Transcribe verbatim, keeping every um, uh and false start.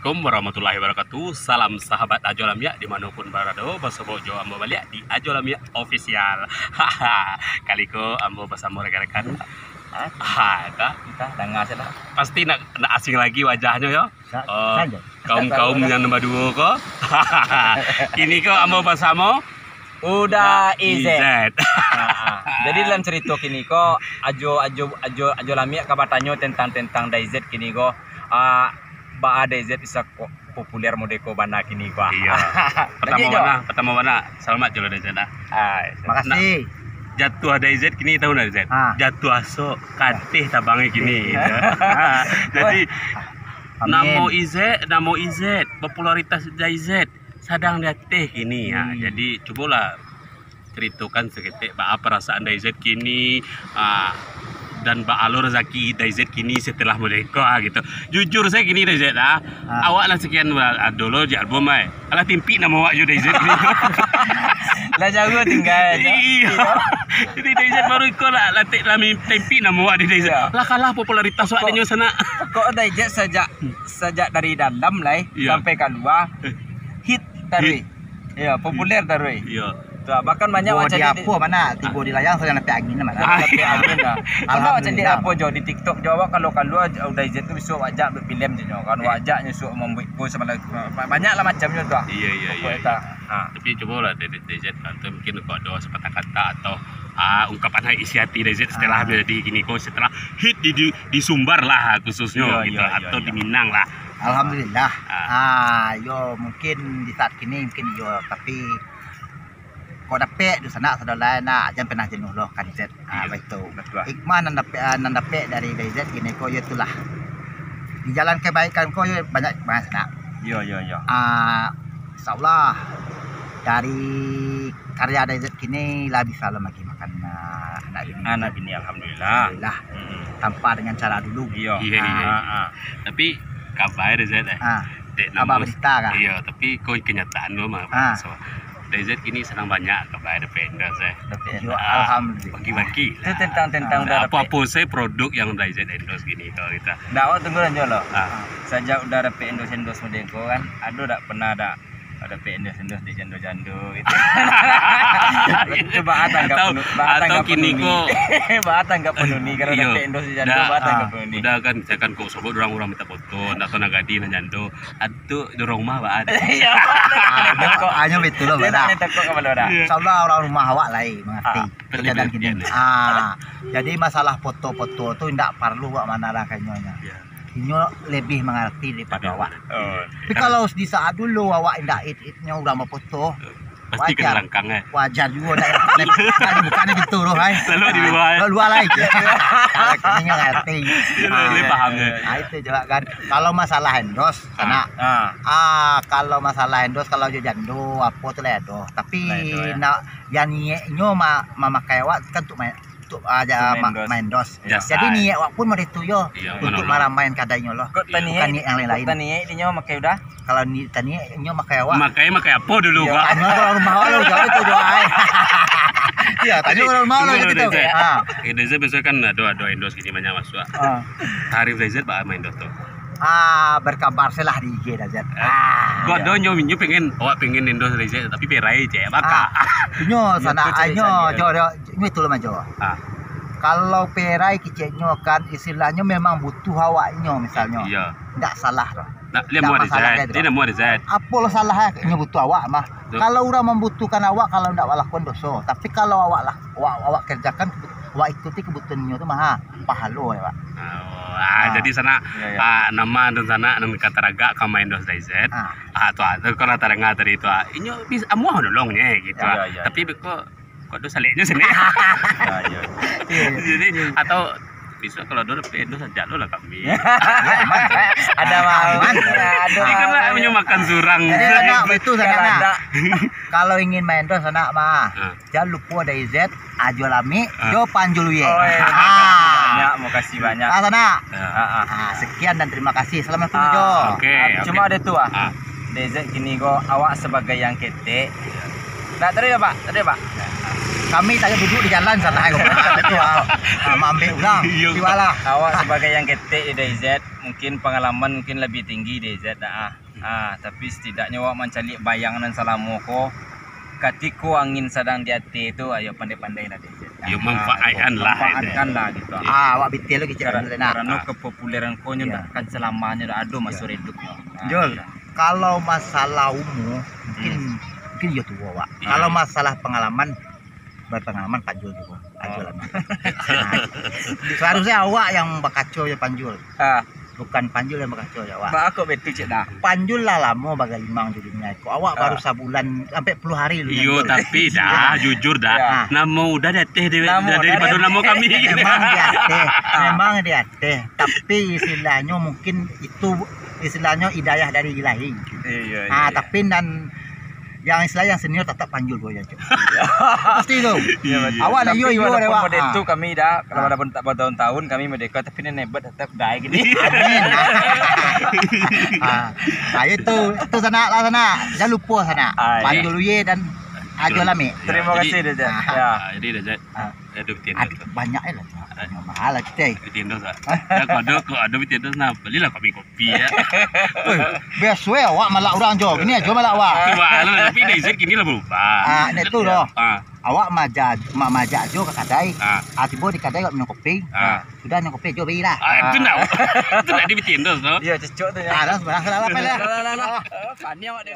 Assalamualaikum warahmatullahi wabarakatuh. Salam sahabat Ajo Lamiak di mano pun barado. Basamo jo ambo baliak di Ajo Lamiak Official. Kali ko ambo basamo rekan-rekan. Hah? Ha, ka? Entah, danga sajo lah. Pasti ndak, ndak asing lagi wajahnyo, yo. Sa-, Oh, sajo. Kaum-kaum nan baduo ko. Kini ko ambo basamo Uda Izet. Izet. Ha, ha. Jadi dalam carito kini ko, Ajo, Ajo, Ajo, Ajo Lamiak ka batanyo tentang, tentang Daizet kini ko. Ah, baa Daizet bisa ko populer modeko bana kini ko. Iyo. Pertamo Lagi, Jo. bana, pertamo bana. Selamat jo lah Daizet lah. Ah, Makasih. Jatuah Daizet kini tahu ndak Daizet? Ah. Jatuah sok, kateh tabangnyo kini. Jadi, Amin. namo Izet, namo Izet, popularitas Daizet sadang di ateh kini. Ha, Hmm. jadi cubolah caritokan saketek baa parasaan Daizet kini, ah, dan baa lo razaki Daizet kini setelah merdeka gitu. Jujur sajo kini Daizet, ah, Ah. awak lah sakian, ah, ado lo di album ai. Alah timpik namo awak jo Daizet kini. Lah jauah tingga, Jo. Iyo. Jadi Daizet baru iko lah, lah ti-, lah mi-, timpik namo awak di Daizet. Iyo. Lah kalah popularitas awak Kok, denyo sanak. kok Daizet sajak, sajak dari dalam lai Iyo. sampai kalua, Eh. hit taruih. Hit. Iyo, populer taruih. Iyo. Tu, bahkan banyak Buah macam di dia apo, mana? Tibo di layang, sadang dapek angin, mana? Ah. Dapek angin lah. Pernah macam di Alhamdulillah. apo, Jo, di TikTok, Jo, awak kalau kalua, Daizet tu bisuak awak ajak buek filem je, Jo. Kan awak ajak nyo suak mambuek post, sama lah, banyak lah macamnyo tu, ah. Iyo, iyo, Pokok iyo, itu, iyo. ah. Tapi cubolah Daizet, Daizet, nanti mungkin kok ado sepatah kata atau, ah, ungkapan isi hati Daizet setelah Ah. menjadi kini ko, setelah hit di, di, di Sumbar lah khususnyo Iyo, gitu, iyo, iyo, atau iyo. di Minang lah. Alhamdulillah. Ah. Ah, yo mungkin di saat kini mungkin yo, tapi kok dapek tu sanak sadolae nak, jan pernah jenuh lo kan Daizet. Ah, Iyo. baitu. Betul. Hikmah nan dapek, ah, nan dapek dari Daizet kini ko yo itulah. Di jalan kebaikan ko yo banyak banget sanak. Iyo, iyo, iyo. Ah, insyaallah dari karya Daizet kini lah bisa lo bagi makan, ah, anak bini. Anak bini, alhamdulillah. Alhamdulillah. Mm-mm. Tanpa dengan cara dulu. Iyo. Iyo, iyo, iyo. Ah, ah. Tapi kabar Daizet, eh. Ah. Dek Kabar namo berita kah? Iyo, tapi ko kenyataan lo mah. Ah. So, Daizet kini sanang banyak kabar dapek endorse, eh. Dapek Yo, endorse. Ah, alhamdulillah. Bagi-bagi Itu lah. tentang, tentang Ah, udah dapek. apa-apa sajo produk yang Daizet endorse kini kalau kita. Ndak, awak tunggu lanjut lo. Ah. Sajak udah dapek endorse-endorse model ko kan, ado dak pernah dak ada dapek endorse-endorse dek jando-jando gitu. Itu baa tanggap Atau, penu-, baa atau tanggap kini penuni. ko Baa tanggap penuni kalau Iyo. dapek endorse dek jando, Dah, baa tanggap ah, penuni. udah kan, misalkan kok sobok urang-urang minta foto, ndak tahu nak gadih, nak jando, ado di rumah baa. Iyo. Ah, nyo, ah, nyo betul lo, Dia bana. nak minta kok kapalo dah. Iyo. Insyaallah urang rumah awak lai mangarti. Ah, Keadaan terlebih kini. biasa. Ah, jadi masalah foto-foto tu indak paralu awak manarangkan inyo nyo. Iyo. Inyo lebih mangarti daripado Lebih awak. Oh. Tapi Kan kalau di saat dulu awak indak it-itnyo urang bafoto, Pasti kena wajar. rangkang, eh. Wajar juo dah. Bukan gitu doh, ai. Lalu di luar, eh. Lalu luar lai. Kalau kini ngarti. Iyo, lebih Ah, paham, eh. ah, itu juga kan. Kalau masalah endorse, Ah. sanak. Ah. Ah, kalau masalah endorse, kalau jo jando, apo tu lah ado. Tapi Lah ado, yo. nak, yang niatnyo ma-, mamakai awak kan untuk main, untuk aja Untuk main ma-, dos. main dos. Jasa. Jadi niat awak pun mode tu yo. Iyo, Untuk mano lo. maramaian kadainyo lo. Kok Iyo. taniaik, Bukan niat yang lain-lain. kok taniaik dinyo makai udah? Kalau ni taniaik nyo makai awak. Makai, makai apo dulu, Iyo, Kak? Tanyo kalau rumah awak lo jauh tu doh, ai. Iyo, tanyo kalau rumah awak Tunggu gitu dulu, tu. Dek. Ha. Eh, Dek, biaso kan ado, ado endorse kini banyak masuak. Ha. Tarif Daizet baa main dos tu? Ah, berkabar salah di I G Daizet. Eh, Ah, kok iyo. ado nyo, nyo pengen, awak pengen endorse Daizet, tapi perai je, baka. Ah, nyo Iyo, sanak, tu cari nyo, saja. jo, jo, nyo itu lo majo. Ah. Kalau perai keceknyo kan, istilahnyo memang butuh awaknyo misalnyo. Iyo. Ndak salah doh. Ndak, dia Ndak mamuah masalah Daizet. kayak Dia tu. nak muah Daizet. Apo lo salah, eh? Nyo butuh awak mah. Betul. Kalau urang mambutuhkan awak, kalau ndak awak lakukan doso. Tapi kalau awak lah, awak, awak kerjakan, awak ikuti kebutuhannyo tu mah, ha, pahalo ya, Pak. Oh, ah, Ah. jadi sanak, Iyo, iyo. ah, nama dan sanak nan ka taragak ka main dos Daizet. Ah. Ah, tu, ah, tu kalau tarangah tadi tu, ah. Inyo bis-, amuah nolong nyo, gitu, Iyo, ah. iyo, iyo. Tapi beko, kok tu saleknyo sini. Iyo, iyo. Iyo, iyo. Jadi, Iyo, iyo. atau bisuak kalau ado dapek dos, sajak lo lah kami. Ado mah. Aman. Ado Ini kan mah. lah, nyo makan surang. Jadi, sanak, betul, sanak, Kalau nak. ado. Kalau ingin main dos, sanak, mah. Ah. Jan lupo Daizet, Ajo Lamiak, Ah. jo Panjul Wiek. Oh, eh, Ah. makasih banyak, makasih banyak. Ah, sanak. Ya. Ah, ah. Ah, sekian dan terima kasih. Assalamualaikum, Ah, Jo. Oke, ah, oke. cuma ado tu, ah. Ah. Daizet kini ko, awak sabagai yang ketek. Iyo. Nah, taruih, Pak. Taruih, Pak. Kami tak duduak di jalan salah ko. Ah, itu ah. Ah, maambiak ulang. Iyo. Tibalah. Awak sabagai yang ketek di D Z, mungkin pangalaman mungkin labiah tinggi D Z dah. Ah, tapi setidaknyo awak mancaliak bayang nan salamo ko. Katiko angin sadang di ateh tu, ayo pandai-pandai lah D Z. Yo, manfaatkan lah. Manfaatkan lah gitu. Ah, awak bitil lagi cek Kar-, karano kepopuleran ko nyo dak akan salamanyo dak ado maso redupnyo. Ah, Jul, kalau masalah umur, mungkin, mungkin yo tuo, Wak. Kalau masalah pangalaman, berpengalaman Panjul juo. Panjul lah. Nah, seharusnya awak yang bakaco jo Panjul. Ah. Bukan Panjul yang bakaco jo awak. Ba kok betu cek dah. Panjul lah lamo bagalimang di dunia ko. Awak baru sabulan sampai puluah hari lu. Iyo, tapi dah, jujur dah. Namo udah di ateh dewek, namo dari udah di pado ateh. Namo kami. Memang di ateh. Memang di ateh. Tapi istilahnyo mungkin itu istilahnyo hidayah dari Ilahi. Iyo, iyo. Ah, tapi nan yang istilah yang senior tetap Panjul boy aja. Pasti tu. Iyo, betul. Awak nak iyo iyo awak. Model tu kami dah kalau dah tak bertahun-tahun kami merdeka tapi nenek bet tetap dai gini. Amin. Ah, itu tu sanak lah sanak. Jangan lupa sanak. Panjul Uye dan Ajo Lami. Terima kasih Dezat. Ya. Jadi Dezat. Aduh, Tinder tu. Banyak lah tu. Mahal lah kita. Tinder tak? Dah kau ada, kau ada Tinder nah. Belilah kopi-kopi ya. Biaso eh awak malak urang jo. Kini ajo malak awak. Tapi dah izin kini lah berubah. Ah, nek tu doh. Awak majak, ma-, majak jo ka kadai. Ah, tibo di kadai awak minum kopi. Sudah minum kopi jo bailah. Ah, itu nak. Itu nak di Tinder tu. Iyo, cocok tu ya. Ah, dah sebarang salah apa lah. Lah, lah, lah. Kani awak dia.